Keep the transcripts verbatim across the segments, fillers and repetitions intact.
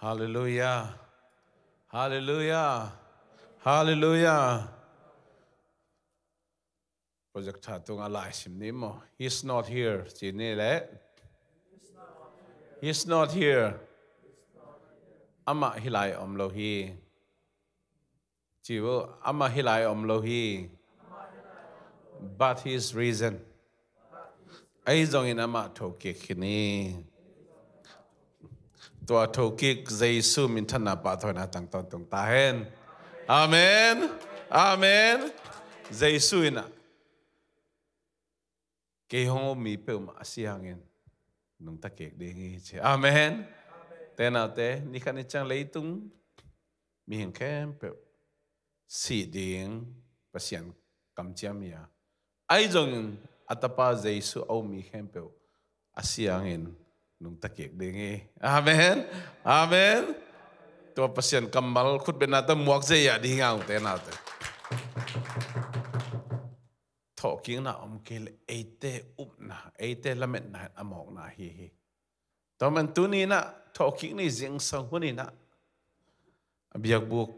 Halleluiah. Halleluiah. Halleluiah. Projector tungah lai sim ni maw? He's not here ci ni leh. He's not here. Amah hih lai om lo hi. Ci uh, amah hih lai om lo hi. But he's risen. Ahi zongin amah thokik hi ni. Tua thokik Jesu minthanna pahtawina tang tawntung ta hen. Amen. Amen. Jesu in ah kei hong um mi peuhmah a si hangin nungta kik ding hi ci. Amen. Te naute, ni khat ni ciang leitung mihing khempeuh sih ding Pasian kamciam hi a, ahi zongin a Tapa Jesu a um mi khempeuh a si hangin nungta kik ding hi. Amen. Amen. Tua Pasian kammal khutbetna tawh muak zeizah ding hi hang, te naute. Thawhkikna om kei leh eite upna, eite lametna in a mawkna ahi hi. Tua man tuni in ah thawhkik ni zingsang hun in ah a biakbuk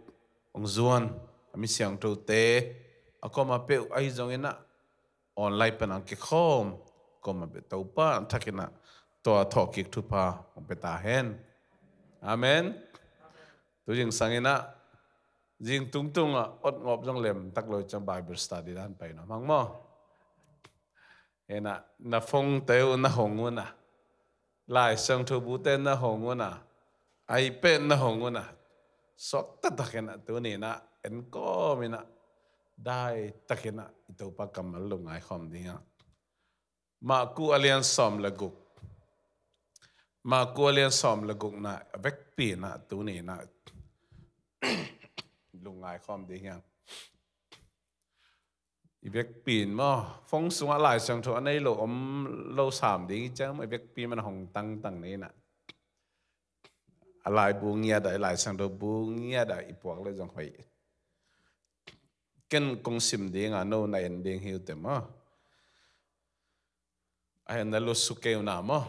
hong zuan a mi siangthote a kuamah peuh ahi zongin ah online pan a kikhawm kuamah peuh Topa a thakin ah tua thawhkik thupha hong pia ta hen. Amen. Tu zingsang in ah zing tungtung ah ot ngawp zong lem tak lo ciang Bible study dan pai nuam hang maw? Hi in ah na phone te uh na hong un ah, Lai Siangtho bute na hong un ah, iPad na hong un ah, suakta takin ah tuni in ah en kawm in ah dai takin ah i Topa kammal lungngai khawm ding a. Marku a lian sawm le guk. Marku a lian sawm le gukna a vekpi in ah tuni in ah lungngai khawm ding hi hang. I vekpi in maw, phone sungah Lai Siangtho a nei lo om lo sam ding hi ciang maw, i vekpi man hong tangtang ni in ah. A laibu ngiat ah, i Lai Siangtho bu ngiat ah i puak leh zong hoih. Ken kong sim ding a, no na en ding hi uh teh maw? A en na lut suk kei uh na maw?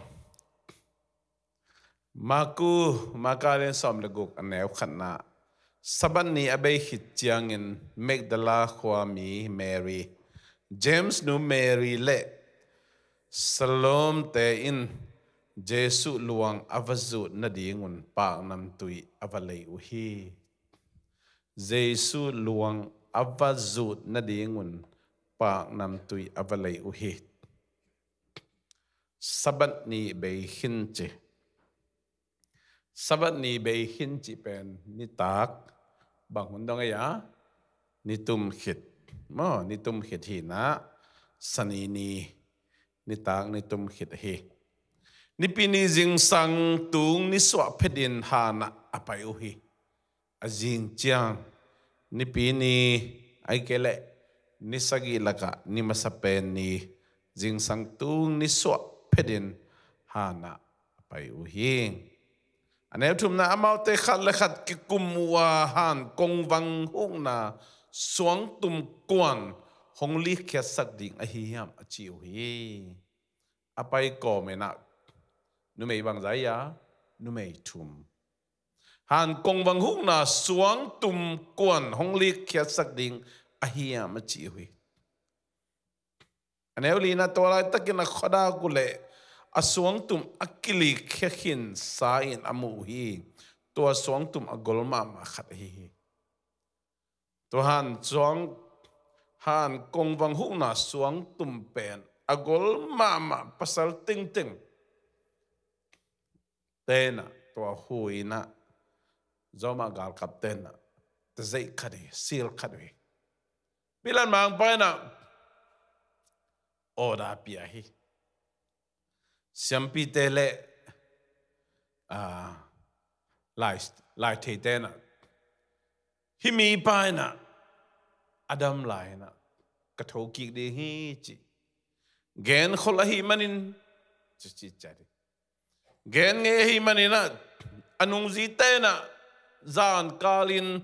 Marku, Marka lian sawm le guk a neu khatna. Sabbath ni a bei khit ciangin Magdala khuami Mary, James nu Mary le Salome te in Jesuh luang a va zut nadingun paknamtui a va lei uh hi. Jesuh luang a va zut nadingun paknamtui a va lei uh hi. Sabbath ni bei khin ci. Sabbath ni bei khin cih pen nitak bang hun dong ei a? Nitum khit. Maw, nitum khit hi in ah, Sani ni, nitak nitum khit hi. Nipi ni zingsang tung nisuah phetin han ah a pai uh hi. A zing ciang Nipi ni, ahih kei leh ni sagih lakah ni masa pen ni, zingsang tung nisuah phetin han ah a pai uh hi. A neu thumna, amaute khat le khat kikum uh a, han kongvang hukna suangtum kuan hong likkhiatsak ding ahi hiam a ci uh hi. A pai kawm in ah numei bangzah hi a? Numei thum. Han kongvang hukna suangtum kuan hong likkhiatsak ding ahi hiam a ci uh hi. A neu lina, tua laitakin a khuadak uh leh a suangtum a kilikkhia khinsa in a mu uh hi. Tua suangtum a gol mahmah khat ahi hi. Tua han suang, han kongvang hukna suangtum pen a gol mahmah pasal tengteng te in ah, tua hu in ah, Roma galkap te in ah, tazei khat hi, sil khat hi. Pilat mangpa in ah order pia hi. Siampite le, ah, lai, laitheite in ah, hih mipa in ah a dam lai in ah ka thokik ding hi ci. Genkhol ahih manin ci, ci ciat hi. Gen ngei ahih manin ah, a nungzuite in ah zan kalin,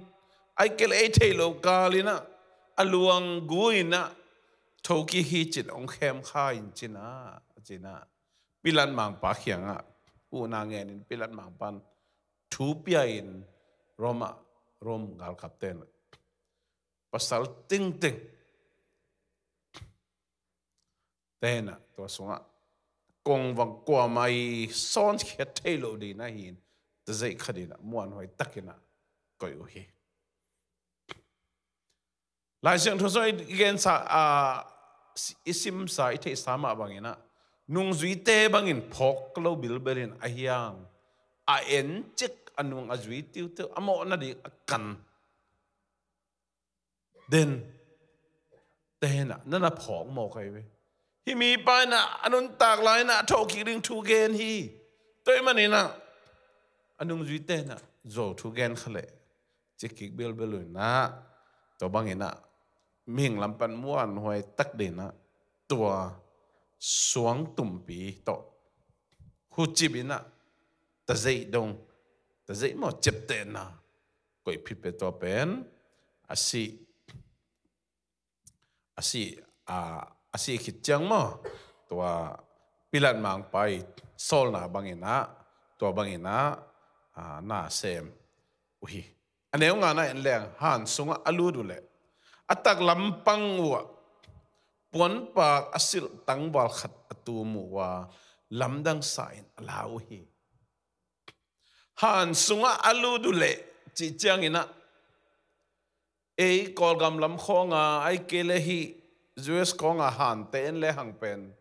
ahih kei leh ei theih loh kalin ah, a luang gu in ah thokik hi cin hong khem kha in cin ah, cin ah, Pilat mangpa kiangah huhna ngenin Pilat mangpa in thu pia-in Roma, Rom galkapte in pasal tengteng te in ah tua sungah kongvang kuamah i sawnkhia thei lo ding ahi in, tazeih khat in ah muanhuai takin ah koih uh hi. Lai Siangtho sung i gensa, a, i simsa, i theihsa mah bangin ah nungzuite bangin phawk lo bilbel in a hiang a en cik, a nung a zui tiutiu, a mawhna ding a kan den te in ah na na phawk mawk ahi ve. Hih mipa in ah a nuntak lai in ah a thawhkik ding thu gen hi. Tua ahih manin ah a nungzuite in ah zuau thu gen kha leh cik kik bilbel uh in ah, tua bangin ah mihing lam pan muanhuai tak ding in ah tua suang tumpi tawh hucip in ah tazeih dong, tazeih maw, ciaptehna koih phit peuh, tua pen a sih, a sih, a, a sih khit ciang maw, tua Pilat mangpa i sawlna bangin ah, tua bangin ah, a, na sem uh hi. A neu ngana en leng, han sungah a lut uh leh a tak lampang uh ah puanpak a silh tangval khat a tum uh a, lamdang sa in a lau uh hi. Han sungah a lut uh leh cih ciangin ah, ei Kawlgam lam khawng a, ahih kei leh hih U S khawng a hante en lehang pen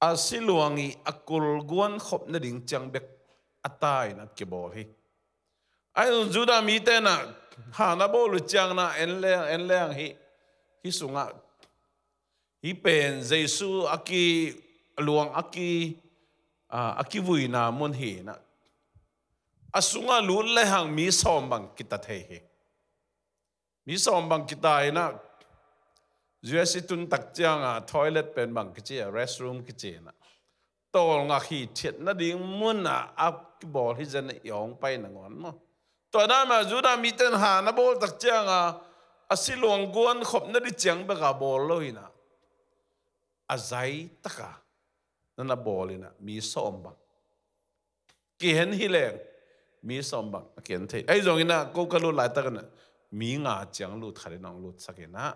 a siluang i a kulguan khop nading ciang bek a ta in a kibawl hi. Ahi zong Judah mite in ah han a bawl uh ciangin ah en leng, en leng hih, hih sungah hih pen Jesu a ki, luang a ki, a, a kivuina mun hi in ah, a sungah lut lehang mi sawm bang kita thei hi. Mi sawm bang kita in ah, U S i tun tak ciang a toilet pen bang kici a, restroom kici in ah, tawlngak hithiat nading mun ah a kibawl hi zen, i awng pai nangawn maw. Tua dan mah Judah mite in han a bawl tak ciang a, a siluang guan khop nading ciang bek a bawl lo in ah, a zai tak a na na bawl in ah mi sawm bang kihen hi leng, mi sawm bang a kihen thei. Ahi zongin ah ko ka lut laitak in ah mi nga ciang lut khat in hong lutsak in ah,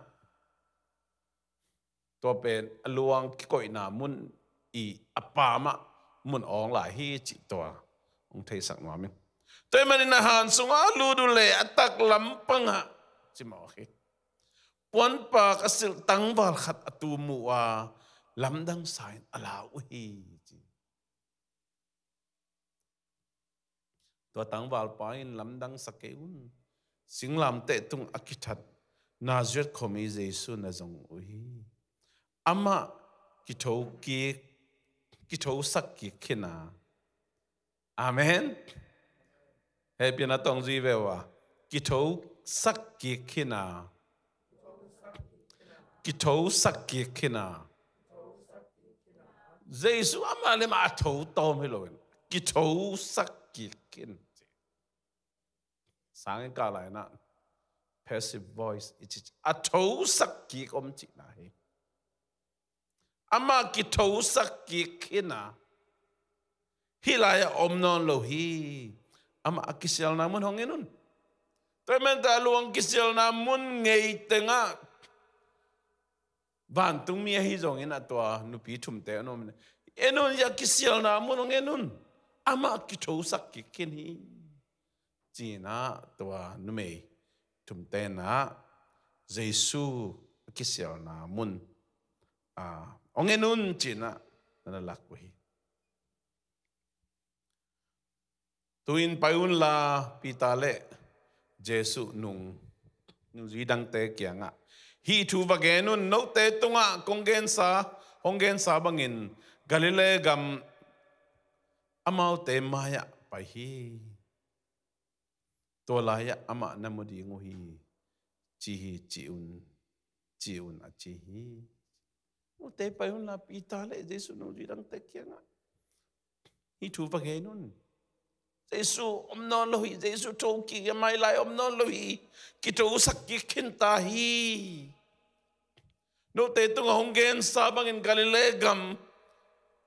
tua pen a luang kikoihna mun i a pamah mun awng lai hi cih tua hong theisak nuam ing. Tua ahih manin ah han sungah a lut uh leh a tak lampang ah, ci mawk hi, puanpak a silh tangval khat a tum uh a, lamdang sa in a lau uh hi, ci. Tua tangvalpa in, lamdang sa kei un. Singlamteh tung a kithat Nazareth khuami Jesu na zong uh hi. Amah kitho kik, kithosak kik khin a. Amen. Hehpihna tawh hong zui ve ua. Kithosak kik khin a. Kithosak kik khin a. Jesu amah le amah a tho tawm hi loin kithosak kik khin. Sangin kah lai-in ah passive voice i ci, a thosak kik om cihna hi. Amah kithosak kik khin a, hih lai-ah om nawn lo hi. Amah a kisialna mun hong en un. Tua ahih manin a luang kisialna mun ngei tengah vantungmi ahi zongin a tua nupi thumte a om in, en un, hih a kisialna mun hong en un. Amah kithosak kik khin hi, ci-in ah tua numei thumte in ah Jesu a kisialna mun, a, hong en un ci-in ah na na lak uh hi. Tu-in pai unla Peter le Jesu nung, nungzui dangte kiangah, hih thu va gen un, note tungah kong gensa, hong gensa bangin Galilee gam amaute mai-ah pai hi. Tua lai-ah amah na mu ding uh hi, ci hi, ci un, ci un, a ci hi. Note pai unla Peter le Jesu nungzui dangte kiangah hih thu va gen un. Jesu om nawn lo hi, Jesu thokik a mai lai om nawn lo hi, kithosak kik khin ta hi. Note tungah hong gensa bangin Galilee gam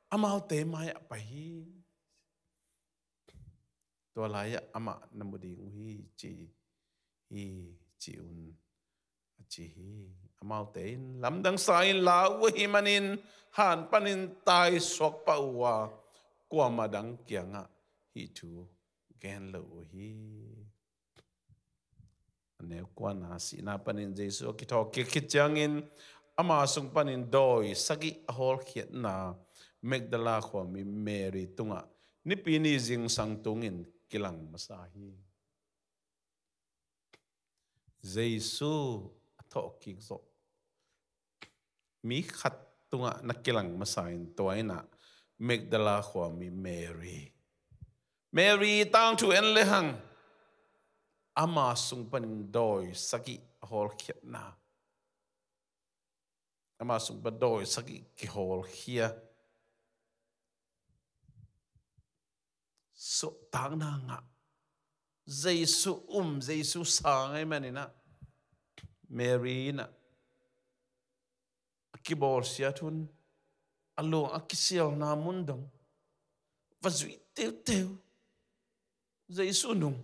amaute mai-ah pai hi. tua lai-ah amah na mu ding uh hi, ci hi, ci un a ci hi. Amaute in lamdang sa in la uh ahih manin han panin taisuak pah uh a, kuamah dang kiangah hih thu gen lo uh hi. A neu kuana, sihna panin Jesu a kithawhkik khit ciangin ama sung panin dawi sagih a hawlkhiatna Magdala khuami Mary tungah Nipi ni zingsang tungin kilang masa hi. Jesu a thawhkik zawh mi khat tungah na kilang masa in, tua in ah Magdala khuami Mary. Mary tangthu en lehang, ama sung panin dawi sagih a hawlkhiatna, ama sung pan dawi sagih kihawlkhia, suahtakna ngah. Jesu um, Jesu sang ahih manin ah, Mary in ah a kibawlsiat hun, a luang a kisialna mun dong va zui teuteu. Jesu nung.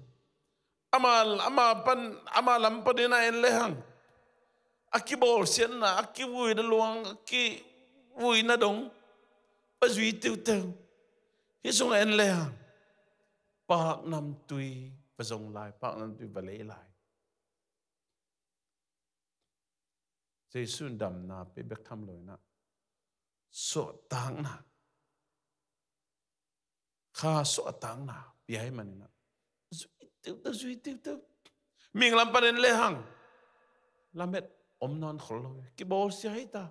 Ama, ama pan, ama lam panin ah en lehang, a kibawlsiatna, a kivuina luang, a kivuina dong va zui teuteu. Hih sungah en lehang, paknamtui va zong lai, paknamtui va lei lai. Jesu in damna pia bek tham lo in ah, suahtakna, kha suahtakna pia ahih manin ah, zui teuteu, zui teuteu. Mihing lam panin lehang, lamet om nawn khol lo hi. Kibawlsia hi ta.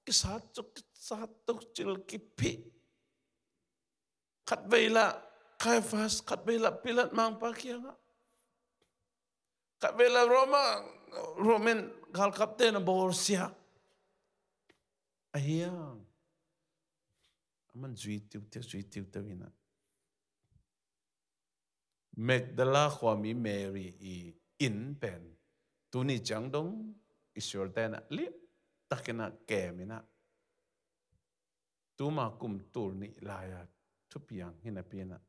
Kisat cuk, kisat tuk cil kiphih. Khatvei lah Kaiafas, khatvei lah Pilat mangpa kiangah, khatvei lah Roma, Roman galkapte na bawlsia. Ahi hang, aman zui teuteu, zui teuteu in ah, Magdala khuami Mary i inn pen tuni ciang dong Israel-te in ah limtakin ah kem in ah, tuma kum tul nih lai-a thupiang hi napi in ah,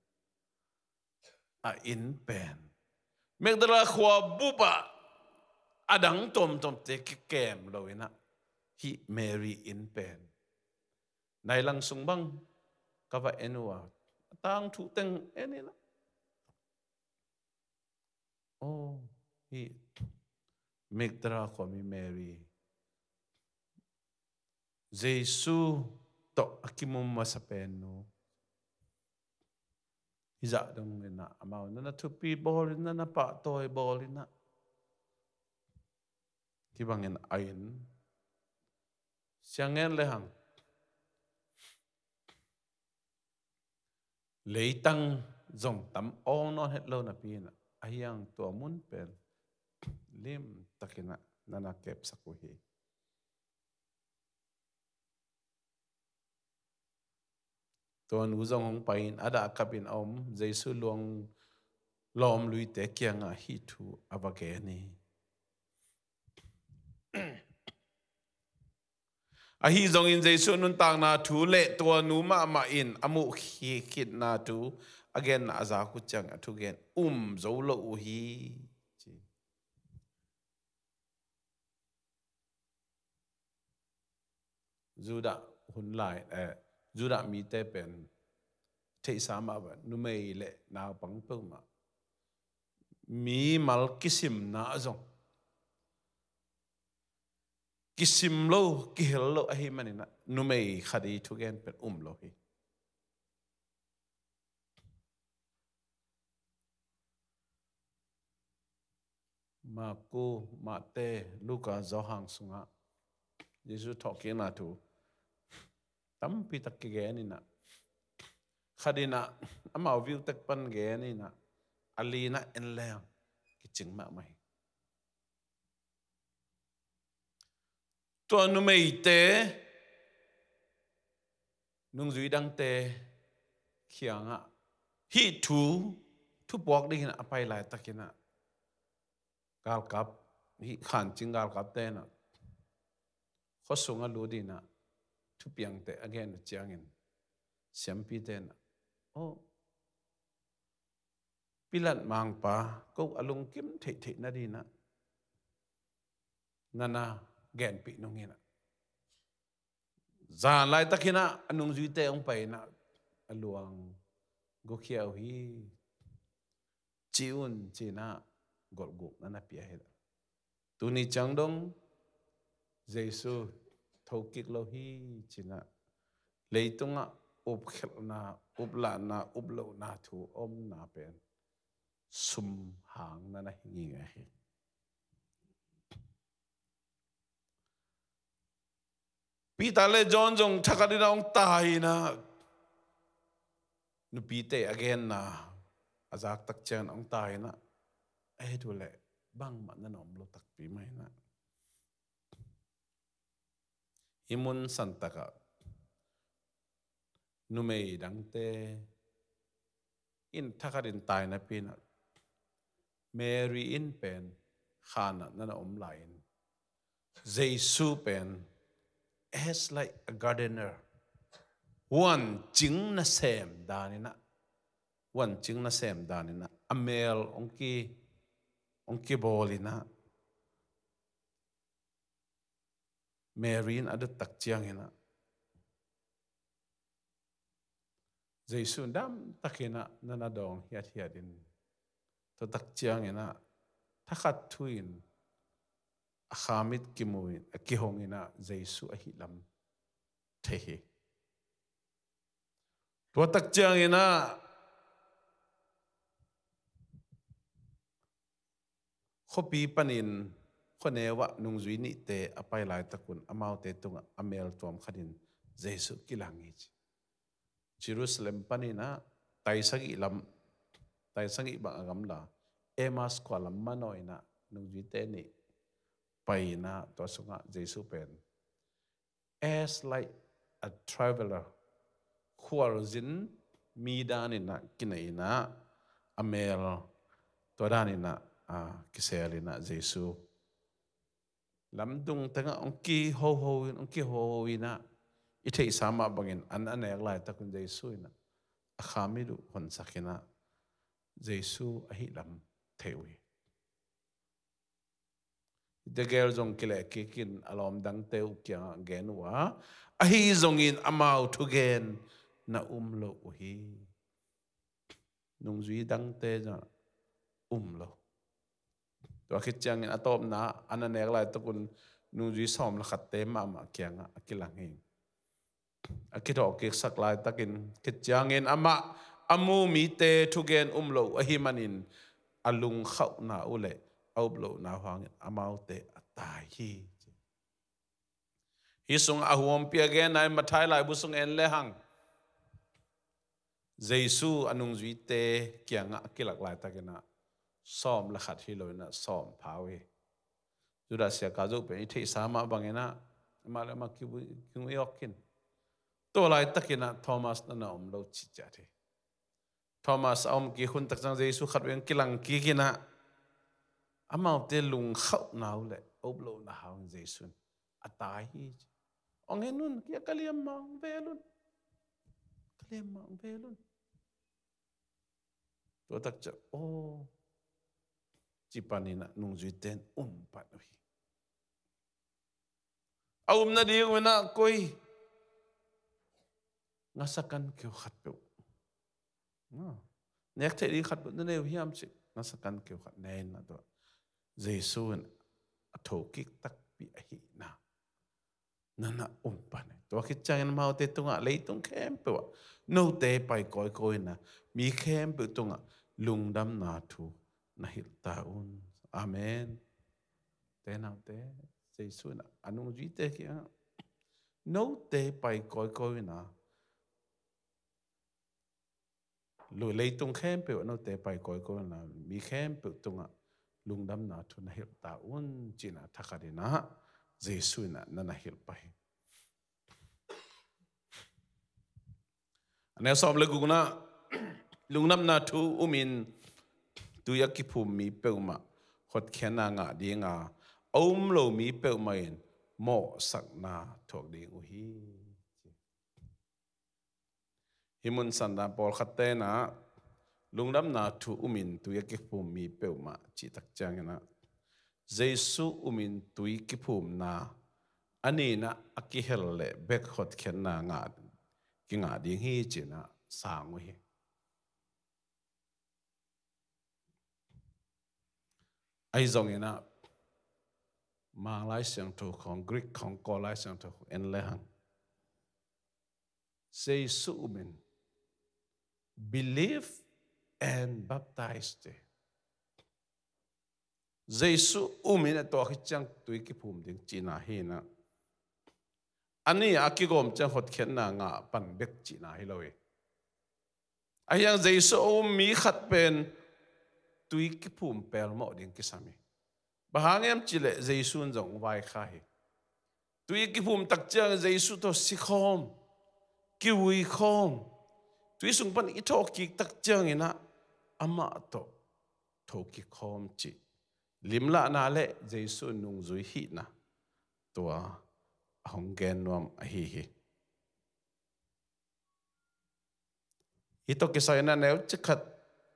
a inn pen, Magdala khua bup ah a dang tuamtuamte kikem lo in ah, hih Mary inn pen nai lang sung bang ka va en uh a, a tangthu teng en in ah, aw, hih Magdala khuami Mary, Jesu tawh a kimu masa pen nu, hih zah dong in ah amau na na thupi bawl in, na na pahtawi bawl in ah, hih bangin a inn, siang en lehang, leitang zong tam awng nawn het lo napi in ah, ahi hang tua mun pen limtakin ah na na kepsak uh hi. Tua nu zong hong pai in a dah kap in a om Jesu luang lawm luite kiangah hih thu a va gen hi. Ahi zongin Jesu nuntakna thu le tua nu mahmah in a muh khitna thu a genna a zak uh ciang a thugen um zo lo uh hi, ci. Judah hun lai, eh, Judah mite pen theihsa mah bang numei le naupang peuhmah mimal kisimna zong kisim lo, kihel lo ahih manin ah numei khat i thugen pen um lo hi. Marku, Mate, Luka, Johan sungah Jesu thawhkikna thu tampi tak kigen in ah, khat in ah amau viu tek pan gen in ah, a lina en leng kicing mahmah hi. Tua numeite, nungzui dangte kiangah hih thu thupuak dingin a pai laitakin ah galkap, hih khancing galkapte in ah khuasung a lut in ah thupiangte a gen uh ciangin siampite in ah, oh, Pilat mangpa ko a lungkim theihtheih nadinah nana genpih nunginah, zan laitakinah a nungzuite hong painah a luang gukhia uh hi. Ci un cinah golhguk nana pia hi. Tuni ciang dong Jesu thokik lo hi cinah leitungah upkhelhna, uplahna, uplohna thu omna pen sum hang nana hi ngingei hi. Peter le John zong thakhatin a hong tai inah, nupite a genna a zaktak ciangin a hong tai inah, a het uh leh bangmah nana om lo takpi mah inah. Hih mun santakah numei dangte in thakhatin taina pinah Mary in pen khanah nana om lai-in Jesu pen as like a gardener, huancing nasem daninah, huancing nasem daninah a mel hong ki, hong kibawl inah Mary in a dottak cianginah Jesu damtakinah nana dawng hiathiat in, tuatak cianginah thakhat thu-in a khamit kimu in a kihong inah Jesu ahi lam thei hi. Tuatak cianginah khuapi panin khuaneu ah nungzui nihte a pai laitakun amaute tungah a mel tuam khatin Jesu kilang hi ci. Jerusalem paninah taisagih lam, taisagih bang a gamla Emmaus khua lam manawh inah nungzuite nih pai inah tua sungah Jesu pen as like a traveler, khualzin mi daninah kinei inah a mel tua daninah a kisel inah Jesu lamdung tengah hong kihoho in, hong kihoho inah i theihsa mah bangin an a nek laitakun Jesu inah a khamit uh honsak inah Jesu ahi lam thei uh hi. Tegel zong kilehkik in a lawm dangte uh kiangah gen uh a, ahi zongin amau thugen na um lo uh hi. Nungzui dangte zong um lo. Tua khit ciangin a tawpna an a nek laitakun nungzui sawm le khatte mahmah kiangah a kilang hi. A kithawhkiksak laitakin khit ciangin amah a mu mite thugen um lo ahi manin a lungkhauhna uh le a uplohna uh hangin amaute a tai hi. Hih sungah a huampi a genna in Matthai laibu sung en lehang Jesu a nungzuite kiangah a kilak laitakinah sawm le khat hi loinah sawm pha uh hi. Judas Iskariot pen i theihsa mah banginah amah le amah kingui awk khin. Tua laitakinah Thomas nana om lo cihciat hi. Thomas a om kik hun tak ciang Jesu khat veng kilang kik inah amaute lungkhauhna uh le a uplohna hangin Jesu in a tai hi ci. Hong en un, kia ka liam mah hong vel un. Ka liam mah hong vel un. Tua tak ciang aw ci paninah nungzuite in um pan uh hi. A um nading uh inah koi ngasakan keu khat peuh, nek theih ding khat peuh na nei uh hiam cih ngasakan keu khat ne inah tua Jesu in a thokik takpi ahihna nana um pan hi. Tua khit ciangin amaute tungah leitung khempeuh ah note pai kawikawi inah mi khempeuh tungah lungdamna thu na hilh ta un. Amen. Te naute, Jesu inah a nungzuite kiangah note pai kawikawi inah lu-, leitung khempeuh ah note pai kawikawi inah mi khempeuh tungah lungdamna thu na hilh ta un cinah thakhatinah Jesu inah nana hilh pah hi. A neu sawm le gukna, lungdamna thu umin tui a kiphum mi peuhmah hotkhiatna ngah dinga, a um lo mi peuhmah in mawhsakna thuak ding uh hi. Hih mun sandan pawlkhat tenah lungdamna thu umin tui a kiphum mi peuhmah cih tak ciangin ah, Jesu umin tui kiphumna a nih in ah a kihel leh bek hotkhiatna ngah, kingah ding hi ci-in ah sang uh hi. Ahi zongin ah, Mang Lai Siangtho khawng, Greek khawng, Kawl Lai Siangtho khawng en lehang, Jesu umin, believe and baptize, ci. Jesu umin a tuak hi ciang tui kiphum ding cihna hi-in ah, a nih a kigawm ciang hotkhiatna ngah pan bek cihna hi lo hi. Ahi hang Jesu a um mi khat pen tui kiphum pelmawh ding kisam hi. Bang hang hiam cih leh Jesu in zong vaikhak hi. Tui kiphum tak ciang Jesu tawh sikhawm, kivuikhawm, tui sung pan i thawhkik tak ciangin ah amah tawh thokik khawm cih limlahna le Jesu nungzui hihna, tua a hong gen nuam ahi hi. Hih tawh kisai-in ah neucik khat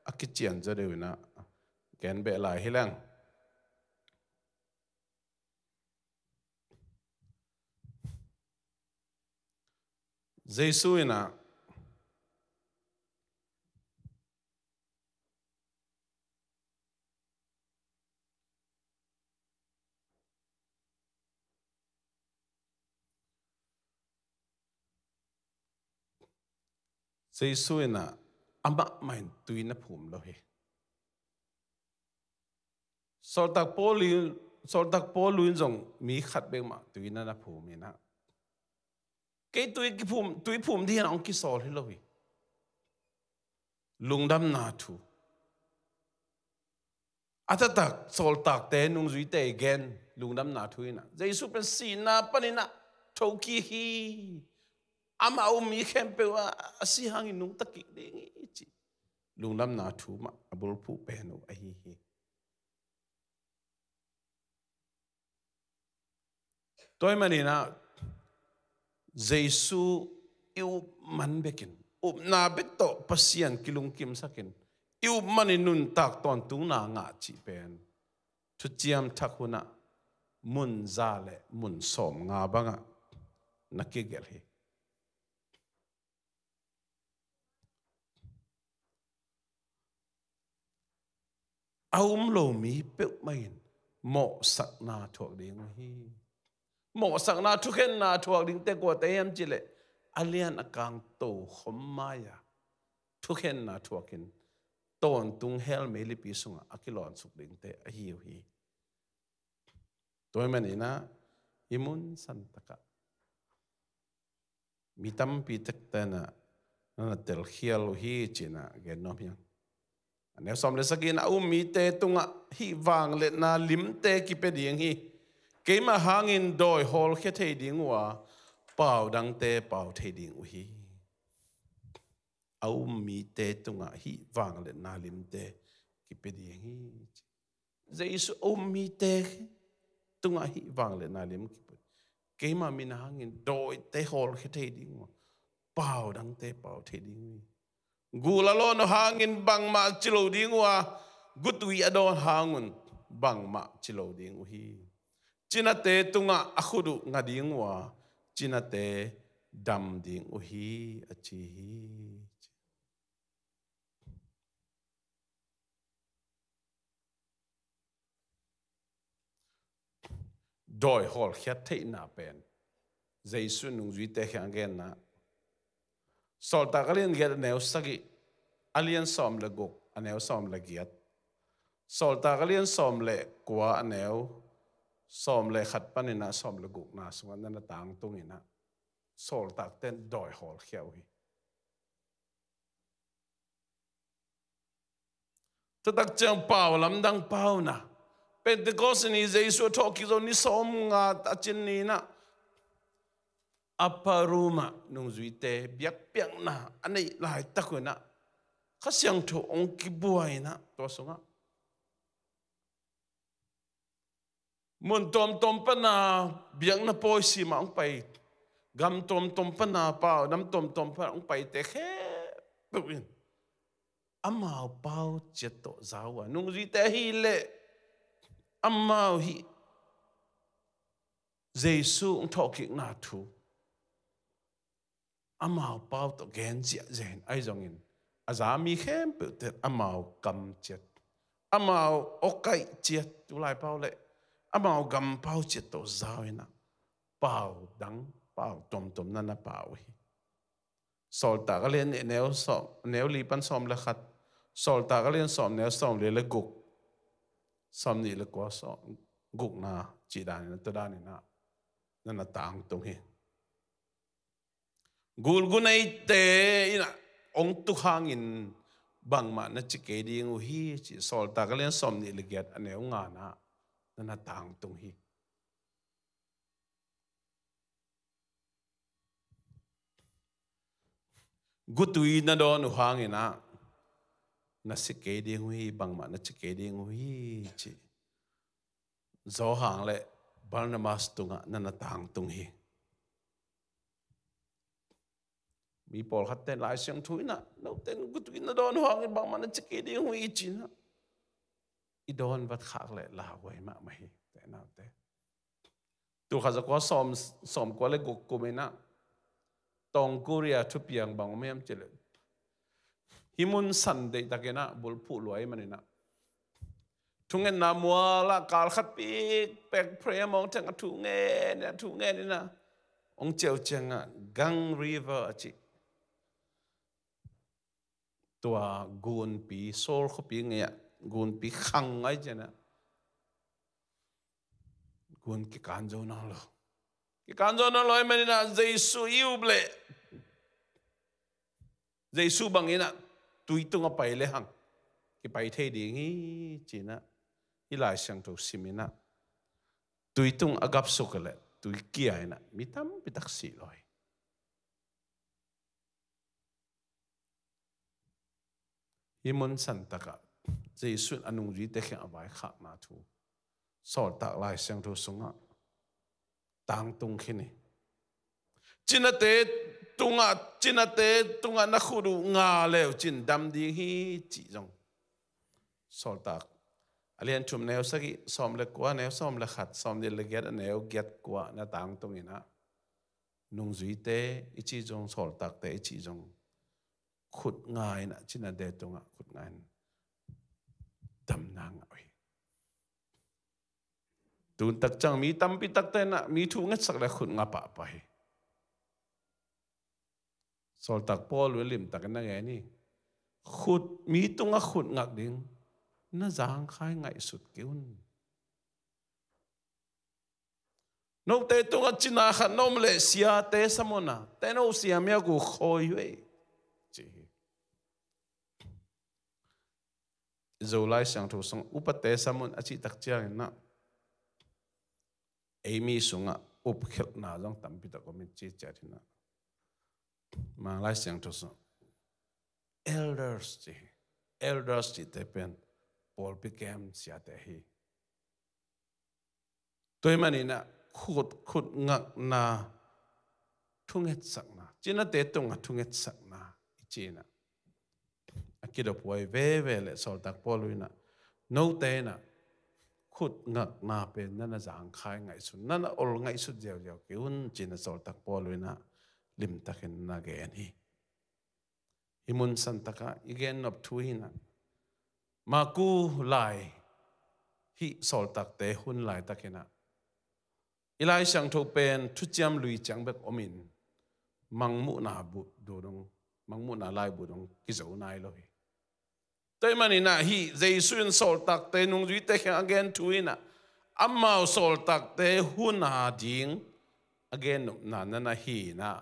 a kician zaw deuh in ah gen beh lai hi leng. Jesu in ah Jesu in ah amah mah in tui na phum lo hi. Sawltak Paul in, Sawltak Paul in zong mi khat bek mah tui na na phum in ah, kei tui kiphum, tui phum ding in ah hong kisawl hi lo hi. Lungdamna thu. A taktak sawltakte, nungzuite i gen lungdamna thu in ah, Jesu pen sihna panin ah thokik hi. Amah a um mi khempeuh ah a si hangin nungta kik ding hi, ci lungdamna thu mah a bulphuh pen uh ahi hi. Tua ahih manin ah, Jesu i up man bekin, upna bek tawh Pasian kilungkimsakin, i up manin nuntak tawntungna ngah cih pen Thuciam Thak hun ah mun za le mun sawmnga bangah na kigelh hi. A um lo mi peuhmah in mawhsakna thuak ding uh hi. Mawhsakna, thukhenna thuak dingte kuate hiam cih leh, a lian a kang tokhom mai-a thukhenna thuakin tawntung hell meilipi sungah a kilawnsuk dingte ahi uh hi. Tua ahih manin ah, hih mun santak ah mi tampi takte in ah na na telkhial uh hi, ci-in ah gen nuam hi ing. A neu sawm le sagih in ah, a um mite tungah hih vangliatna limte kipia ding hi. Keima hangin dawi hawlkhia thei ding uh a, pau dangte pau thei ding uh hi. A um mite tungah hih vangliatna limte kipia ding hi, ci. Jesu a um mite tungah hih vangliatna lim kipia. Keima min hangin dawite hawlkhia thei ding uh a, pau dangte pau thei ding uh hi. Gul a lawn uh hangin bangmah ci lo ding uh a, gutui a dawn hangun bangmah ci lo ding uh hi. Cinate tungah a khut uh nga ding uh a, cinate dam ding uh hi, a ci hi. Dawi hawlkhiat theihna pen Jesu nungzuite kiang a genna, Sawltak a lian giat a neu sagih, a lian sawm le guk a neu sawm le giat, Sawltak a lian sawm le kua a neu sawm le khat panin ah sawm le gukna sungah na na tangtung in ah, sawltakte in dawi hawlkhia uh hi. Tua tak ciang pau lamdang pauna, Pentecost ni Jesu a thawhkik zo ni sawmnga a cin ni-in ah, upper room ah nungzuite biakpiakna a neih laitak un ah, Kha Siangtho hong kibuai in ah, tua sungah mun tuamtuam pana biakna pawi sim ah hong pai, gam tuamtuam pana, pau nam tuamtuam pana hong paite khempeuh in amau pau ciat tawh za uh a, nungzuite hi leh amau hi Jesu hong thawhkikna thu amau pau tawh gen ziahziah in, ahi zongin a za mi khempeuhte amau kam ciat, amau awkaih ciat, tulai pau le amau gam pau ciat tawh za uh in ah, pau dang, pau tuamtuam na na pau uh hi. Sawltak a lian nih, neu sawm, neu li pan sawm le khat, Sawltak a lian sawm, neu sawm li le guk, sawm nih le kua, sawm gukna cih danin, tua danin ah na na tangtung hi. Gulguneite in ah hong tuk hangin bangmah na ci kei ding uh hi, ci Sawltak a lian sawm nih le giat, a neu ngana na na tangtung hi. Gutui na dawn uh hangin ah na si kei ding uh hi, bangmah na ci kei ding uh hi, ci Johan le Barnabas tungah na na tangtung hi. Mi pawlkhatte Lai Siangtho in ah, note in gutui na dawn uh hangin bangmah na ci kei ding uh hi, ci-in ah i dawn vat khak leh lauhuai mahmah hi, te naute. Tul khat za kua sawm, sawm kua le guk kum in ah Tawng Korea thupiang bang om hiam cih leh, hih mun san deihtakin ah bulphuh lua ahih manin ah, thungetna mual ah kal khat pikpek prayer mawng teng a thu ngen in ah, thu ngen in ah, hong ciah uh ciangah Gang River a cih tua gunpi, Seoul khuapi ngei-ah gunpi khang ngai ciangah gun kikan zo nawn lo. Kikan zo nawn lo ahih manin ah Jesu i up leh Jesu bangin ah tui tungah pai lehang kipai thei ding hi, ci-in ah hih Lai Siangtho sim in ah, tui tung a gapsuk leh tui kia in ah mi tampi tak si lo hi. Hih mun santakah Jesu in a nungzuite kiang a vaikhakna thu Sawltak Lai Siangtho sungah tangtung khin hi. Cinate tungah, cinate tungah na khut uh nga le uh cin dam ding hi, cih zong Sawltak a lian thum, neu sagih, sawm le kua, neu sawm le khat, sawm nih le giat, a neu giat kua na tangtung in ah, nungzuite i cih zong, sawltakte i cih zong, khut nga in ah, cinate tungah khut nga in damna ngah uh hi. Tun tak ciang mi tampi takte in ah mi thu ngetsak leh khut nga pahpah hi. Sawltak Paul in limtakin na gen hi. Khut, mi tungah khut ngak ding na zangkhai ngaihsut kei un. Note tungah cina khat na om leh siate sam un a, te no siamiak uh khawi uh ei, ci hi. Zo Lai Siangtho sung upate sam un a cih tak ciangin ah, ei mi sungah upkhelhna zong tampi tak om in ci ciat hi in ah, Mang Lai Siangtho sung elders ci hi. Elders cihte pen pawlpi kem siate hi. Tua ahih manin ah khut, khut ngakna, thungetsakna, cinate tungah thungetsakna i cih in ah, a kidophuai veve leh Sawltak Paul in ah, note in ah khut ngakna pen na na zangkhai ngaihsun, na na ol ngaihsut ziauziau kei un, ci-in ah Sawltak Paul in ah limtakin na gen hi. Hih mun santakah i gen nop thu hi in ah, Maku lai, hih sawltakte hun laitakin ah, i Lai Siangtho pen thuciam lui ciang bek om in, Mangmuhna bu dong, Mangmuhna laibu dong kizo nai lo hi. Tua ahih manin ah hih Jesu in sawltakte nungzuite kiang a gen thu in ah, amau sawltakte hun a ding a gen nopna na na hi in ah,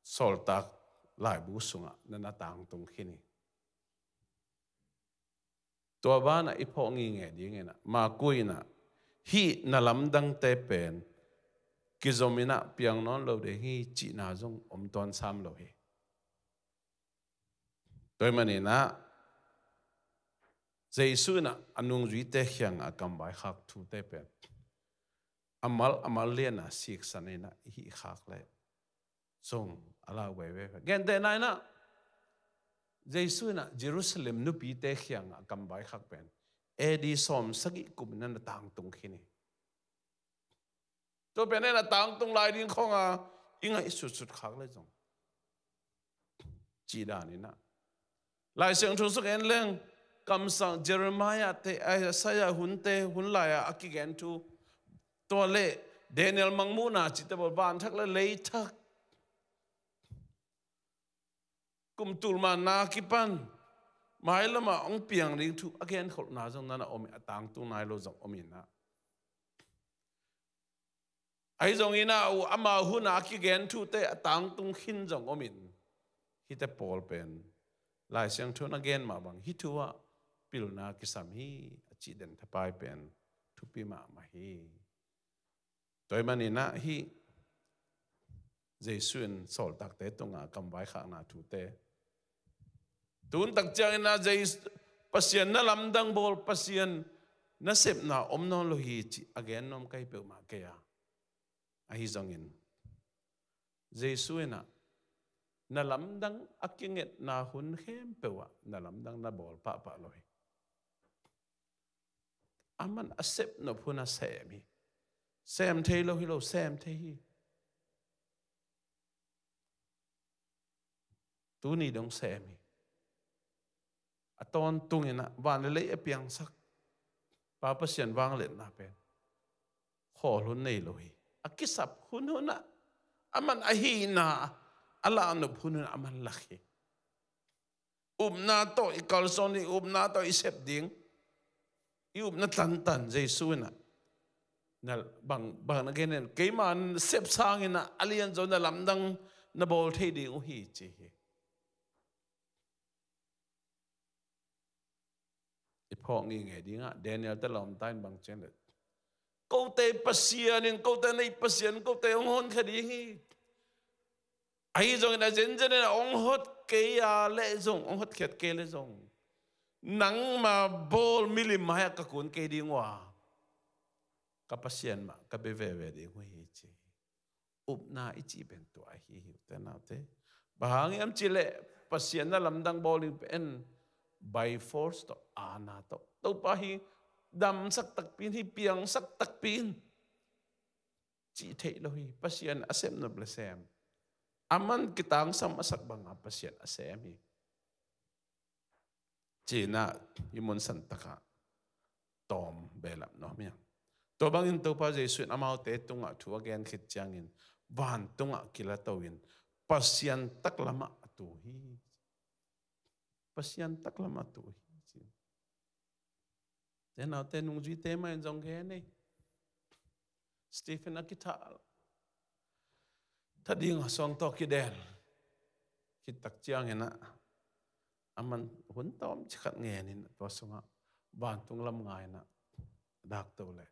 Sawltak laibu sungah na na tangtung khin hi. Tua banah i phawk ngingei dingin ah, Maku in ah, hih na lamdangte pen kizom in ah piang nawn lo ding hi cihna zong om tuan sam lo hi. Tua ahih manin ah, Jesu in ah a nungzuite kiangah a kamvaikhak thute pen a mal a mal lian a siksan in ah i hih khak leh zong a lau veve. Gentehna in ah, Jesu in ah Jerusalem nupite kiangah a kamvaikhak pen A D sawm sagih kum in ah na tangtung khin hi. Tua pen in ah tangtung lai ding khawng a i ngaihsutsut khak le zong, cih dan in ah Lai Siangtho sung en leng, kamsang Jeremiah te, Isaiah hunte hun lai-ah a kigen thu, tua le Daniel mangmuhna cihte bawl, vanthak le leithak, kum tulmanna kipan mailamah hong piang ding thu a genkholhna zong na na om hi, a tangtung nai lo zong om in ah. Ahi zongin ah, ama hun a kigen thute a tangtung khin zong om in, hihte pawl pen Lai Siangtho in a gen mah bang hih thu ah pilna kisam hi, a cih den thapai pen thupi mahmah hi. Tua ahih manin ah hih Jesu in sawltakte tungah kamvaikhakna thute, tun tak ciangin ah Jesu, Pasian na lamdang bawl, Pasian nasepna om nawn lo hi, cih a gen nuam ka hi peuhmah kei a. Ahi zongin Jesu in ah na lamdang a kingetna hun khempeuh ah na lamdang na bawl pahpah lo hi. Aman a sepnop hun a sem hi. Sem thei lo hi lo, sem thei hi. Tuni dong sem hi. A tawntung in ah van le lei a piangsak Pa Pasian vangliatna pen khawl hun nei lo hi. A kisap hunhun ah aman a hihna a lahnop hunhun ah aman lak hi. Upna tawh i kalsuan ding, upna tawh i sep ding, i upna tantan Jesu in ah, na, bang, bang na gen in, keima sep sangin ah a lianzaw na lamdang na bawl thei ding uh hi, ci hi. I phawk ngingei dingah Daniel te lawmta in bang ci hiam le, kote Pasian in, kote nei Pasian, kote hong honkhia ding hi. Ahi zongin a zenzen in ah hong hot kei a leh zong, hong hotkhiat kei leh zong, nangma bawl milim mai-ah ka kun kei ding uh a, ka Pasian mah ka bia veve ding uh hi, ci hi. Upna i cih pen tua ahi hi, ute naute. Bang hang hiam cih leh Pasian na lamdang bawl ding pen by force tawh, aana tawh, Topa hih damsak takpi in, hih piangsak takpi in, cih theih lo hi. Pasian a sepnop le sem, aman kitangsam a sak banga Pasian a sem hi, ci-in ah i mun santakah tawm behlap nuam hi. Tua bangin Topa Jesu in amaute tungah thu a gen khit ciangin vantungah kilato in Pasian taklamah a tu hi. Pasian taklamah a tu hi, ci. Ute naute, nungzuite mah in zong gen ei. Stephen a kithah, thah dingah suang tawh kidel khit tak ciangin ah, aman hun tawmcik khat ngen in tua sungah vantung lam nga in ah dakto leh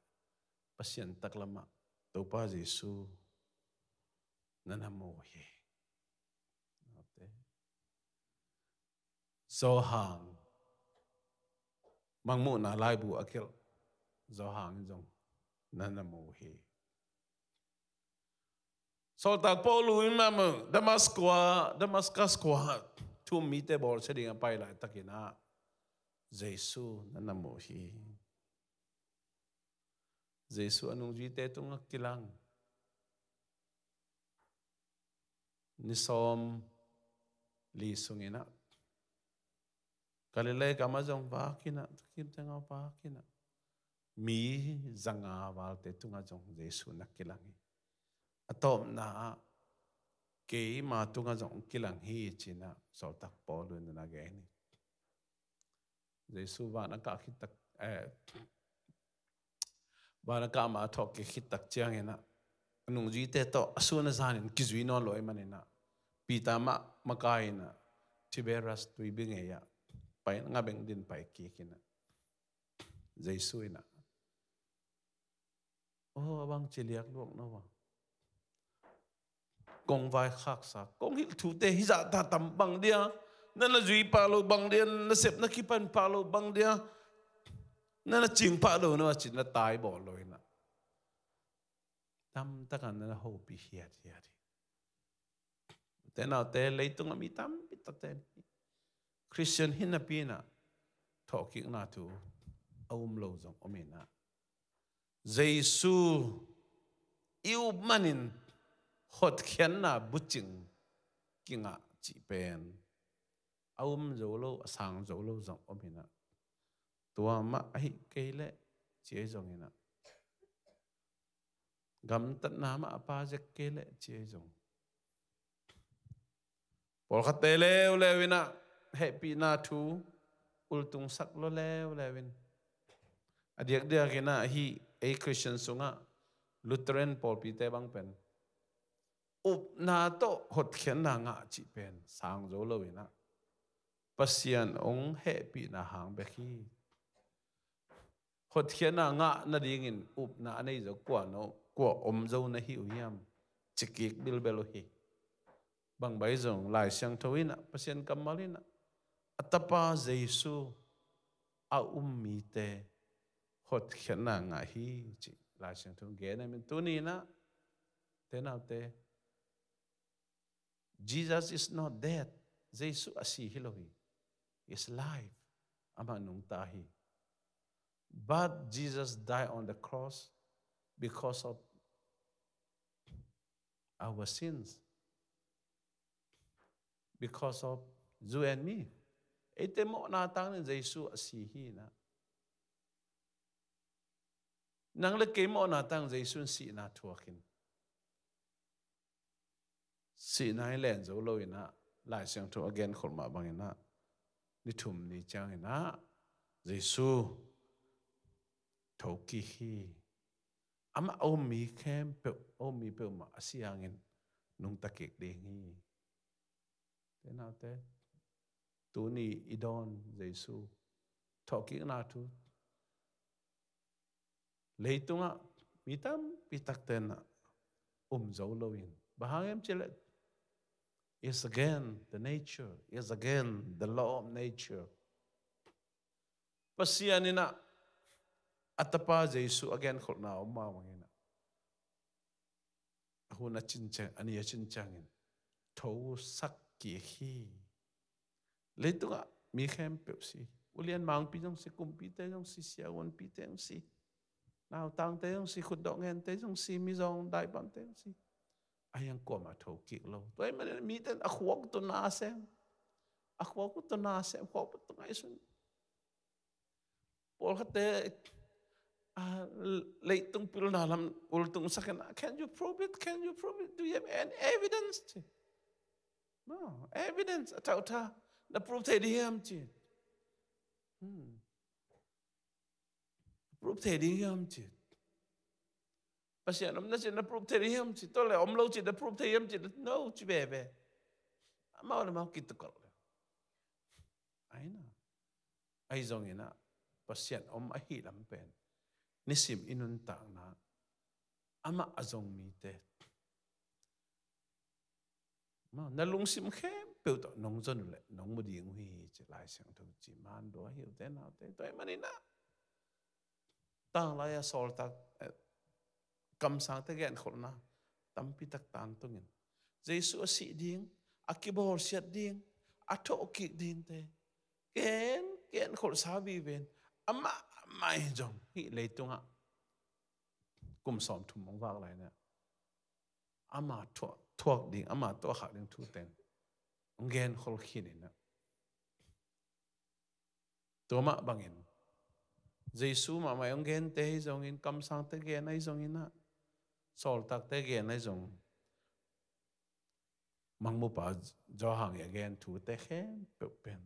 Pasian taklamah Topa Jesu na na mu hi. Johan, Mangmuhna laibu a kilh Johan in zong na na mu hi. Sawltak Paul in mah mu, Damascus khua, Damascus khua thu-um mite bawlsia ding a pai laitakin ah Jesu na na mu hi. Jesu a nungzuite tungah kilang. Ni sawm li sungin ah Galilee gamah zong vak in ah, tukim tengah vak in ah, mi zanga valte tungah zong Jesu na kilang hi. A tawpna ah keima tungah zong kilang hi, ci-in ah sawltak Paul in na gen hi. Jesu van a kah khit tak, eh, van a kah mah a thawhkik khit tak ciangin ah, a nungzuite tawh a sun a zanin kizui nawn lo ahih manin ah, Peter mah makai in ah Tiberias tuibi ngei ah pai, nga beng din pai kik in ah, Jesu in ah, aw, a bang ci liak luak na uh a, kong vaikhaksa, kong hilh thute hih zah ta tam bang dia, na na zui pah lo bang dia, na sep na kipan pah lo bang dia, na na cing pah lo na uh a, ci-in na tai bawl lo in ah, tamtak in na na hopih hiathiat hi. Ute naute, leitungah mi tampi takte in Khristian hi napi inah thawhkikna thu a um lo zong om inah, Jesu i up manin hotkhiatna bucing kingah cih pen a um zo lo, a sang zo lo zong om inah, tua mah ahi kei leh ci ahi zong inah, gamtatna mah a pha zek kei leh ci ahi zong, pawlkhatte leuleu inah hehpihna thu ultungsak lua leuleu in, a diakdiak inah hih ei Khristian sungah Lutheran pawlpite bang pen upna tawh hotkhiatna ngah cih pen sang zo lo inah, Pasian hong hehpihna hang bek hi. Hotkhiatna ngah nadingin upna a nei zo kua no, kua om zo na hi uh hiam? Ci kik bilbel uh hi. Bang bang zong Lai Siangtho inah, Pasian kammal inah, a Tapa Jesu a um mite hotkhiatna ngah hi, ci Lai Siangtho gen ahih manin tuni inah, te naute, Jesus is not dead. Jesu a si hi lo hi. He is alive. Amah nungta hi. But Jesus died on the cross because of our sins. Because of you and me. Eite mawhna tangin Jesu a si hi inah, nang le kei mawhna tangin Jesu in sihna thuak hi. Sihna hi len zo lo inah, Lai Siangtho a genkholh mah bang inah, ni thum ni ciang inah Jesu thokik hi. Amah a um mi khempeuh, a um mi peuhmah a si hangin nungta kik ding hi. Te naute, tuni i dawn Jesu thawhkikna thu leitungah mi tampi takte inah um zo lo in, bang hang hiam cih leh, is again the nature, is again the law of nature. Pasian inah a Tapa Jesu a genkholhna om mah bang inah, a hun a cin ciang, a ni a cin ciangin thosak kik hi. Leitungah mi khempeuh si, ulian mangpi zong si, kumpite zong si, siavuanpite zong si, nautangte zong si, khutdawh ngente zong si, mizawng daipamte zong si, a hiang kuamah thokik lo. Tua ahih manin mite in a khuak uh tawh na sem, a khuak uh tawh na sem, khuak uh tawh ngaihsun. Pawlkhatte, ah, leitung pilna lam ultungsak inah, "Can you prove it? Can you prove it? Do you have any evidence?" ci. No, evidence, a thauhtha. Na prove thei ding hiam ci. Hmm. Prove thei ding hiam ci. Pasian om na ci na prove thei ding hiam ci. Tua leh om lo ci na prove thei hiam ci. No ci veve. Amau le mau kitukal. Ai na. Ahi zong inah, Pasian om ahi lam pen nisim i nuntakna, amah a zong mite, ma, na lungsim khempeuh tawh nong zon uh leh nong mu ding uh hi, ci Lai Siangtho ci man lua hi uh te naute. Tua ahih manin ah, tanglai a sawltak, eh, kamsangte genkholhna tampi tak tangtungin, Jesu a sih ding, a kibawlsiat ding, a thawhkik dingte gen, genkholhsa vive in, amah mah hi zong hih leitungah kum sawmthum hong vak lai-in ah, ama thuak, thuak ding, ama tuahkhak ding thu teng hong genkhol khin in ah. Tua mah bangin Jesu mahmah hong gente hi zongin, kamsangte gen ahi zongin ah, sawltakte gen ahi zong, Mangmupa Johan i a gen thute khempeuh pen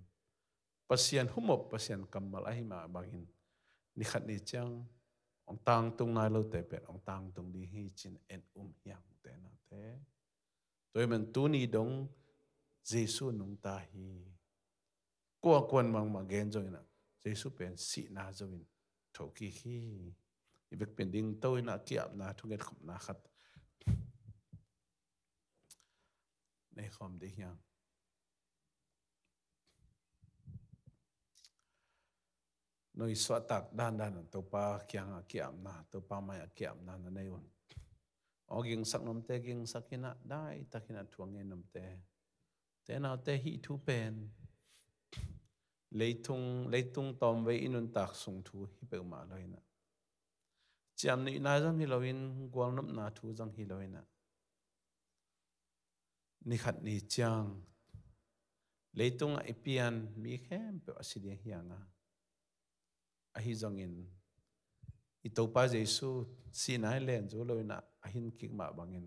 Pasian humop, Pasian kammal ahi mah bangin, ni khat ni ciang hong tangtung nai lote pen hong tangtung ding hi ci-in en um hi hang, ute naute. Tua ahih manin tuni dong Jesu nungta hi. Kuakuan mangmah gen zongin ah, Jesu pen sihna zo-in thokik hi. I vekpi-in dingto in ah, kiapna thungetkhopna khat nei khawm ding hi hang. Nong i suahtak dandan ah Topa kiangah kiapna, Topa mai-ah kiapna na nei un. Aw gingsak nuamte gingsak in ah, daitak in ah thu a ngen nuamte, ute naute, hih thu pen leitung, leitung tawmvei i nuntak sung thu hi peuhmah lo inah, ciamnuihna zong hi lo in, gualnopna thu zong hi lo inah, ni khat ni ciang leitungah i pian mi khempeuh a si ding hi hang a, ahi zongin i Topa Jesu sihna in len zo lo inah a hin kik mah bangin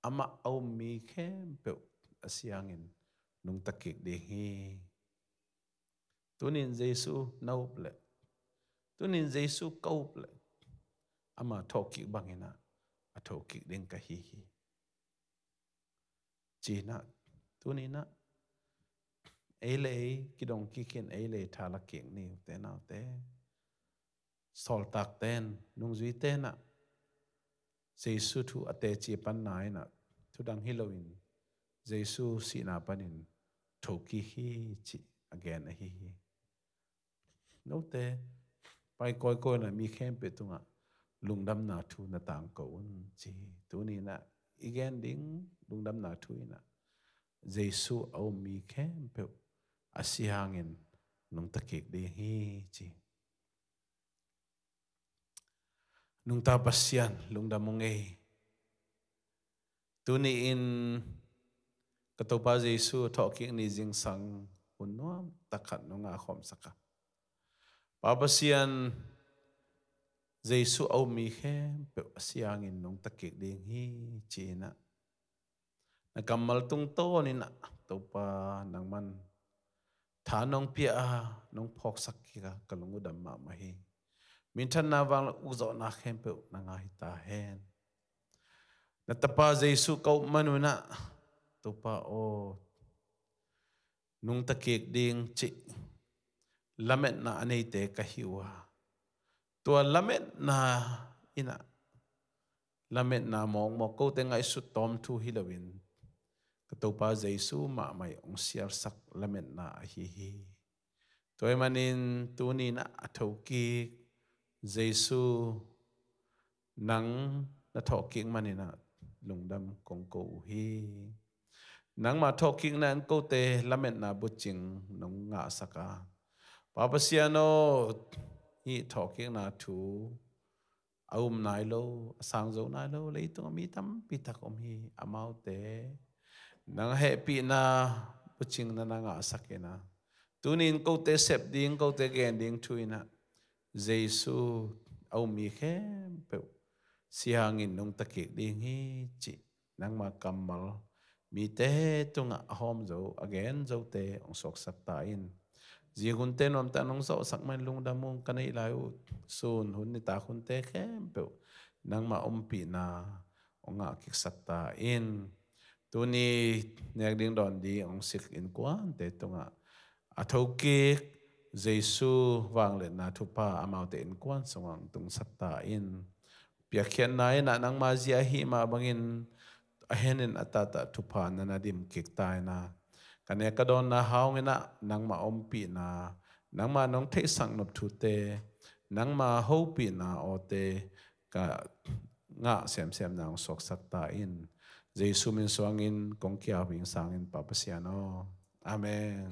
amah a um mi khempeuh a si hangin nungta kik ding hi. Tunin Jesu na up leh, tunin Jesu ka up leh, ama thawhkik bangin ah a thokik ding ka hi hi. Ci-in ah, tunin ah ei le ei kidong kik in, ei le ei tha la kik ni, ute naute. Sawltakte in, nungzuite in ah Jesu thu a teci panna in ah, thudang hi loin Jesu sihna panin thokik hi cih a gen ahi hi. Note pai kawikawi in ah mi khempeuh tungah lungdamna thu na tangko un ci hi. Tunin ah i gen ding lungdamna thu in ah Jesu a um mi khempeuh a si hangin nungta kik ding hi ci hi. Nungta Pasian, lungdam ung ei. Tuni-in ka Topa Jesu thawhkik ni zingsang hun nuam tak khat nong ngahkhawmsak a, Pa Pasian, Jesu a um mi khempeuh a si hangin nungta kik ding hi ci-in ah, na kammal tungtawn in ah, Topa, nangman tha nong pia a, nong phawksak kik a, ka lung uh dam mahmah hi. Minthanna, vanglian, ukzawhna khempeuh na ngah hi ta hen. Na Tapa Jesu ka up man un ah, Topa aw, nungta kik ding cih lametna a neite ka hi uh a, tua lametna in ah, lametna mawkmawk, kote ngaihsut tawm thu hi loin ka Topa Jesu mahmah in hong sialsak lametna ahi hi. Tua ahih manin tuni-in ah a thokik Jesu, nang na thawhkik manin ah lungdam kong ko uh hi. Nangma thawhkikna in kote lametna bucing nong ngahsak a, Pa Pasian aw, hih thawhkikna thu a um nai lo, a sang zo nai lo leitungah mi tampi tak om hi. Amaute nang hehpihna bucing na na ngahsak in ah, tuni-in kote sep ding, kote gen ding thu in ah, Jesu a um mi khempeuh si hangin nungta kik ding hi cih nangma kammal mite tungah a hawm zo, a gen zote hong suaksak ta in. Zinghunte nuamtak nong zawhsak man lungdam ung, ka neih lai uh sun hun nitak hunte khempeuh nangma ompihna hong ngah kiksak ta in. Tuni nek ding dawn ding hong sik innkuante tungah a thokik Jesu vangliatna thupha amaute innkuan sungah hong tungsak ta in. Piakkhiatna in ah nangma zia ahih mah bangin a henin a tahtah thupha na na dim kik ta in ah, ka nek ka dawnna hang in ah nangma ompihna, nangma nong theihsak nop thute, nangma hopihna awte ka ngah semsem nang suaksak ta in. Jesu min suangin kong kiau hing sangin, Pa Pasian aw. Amen.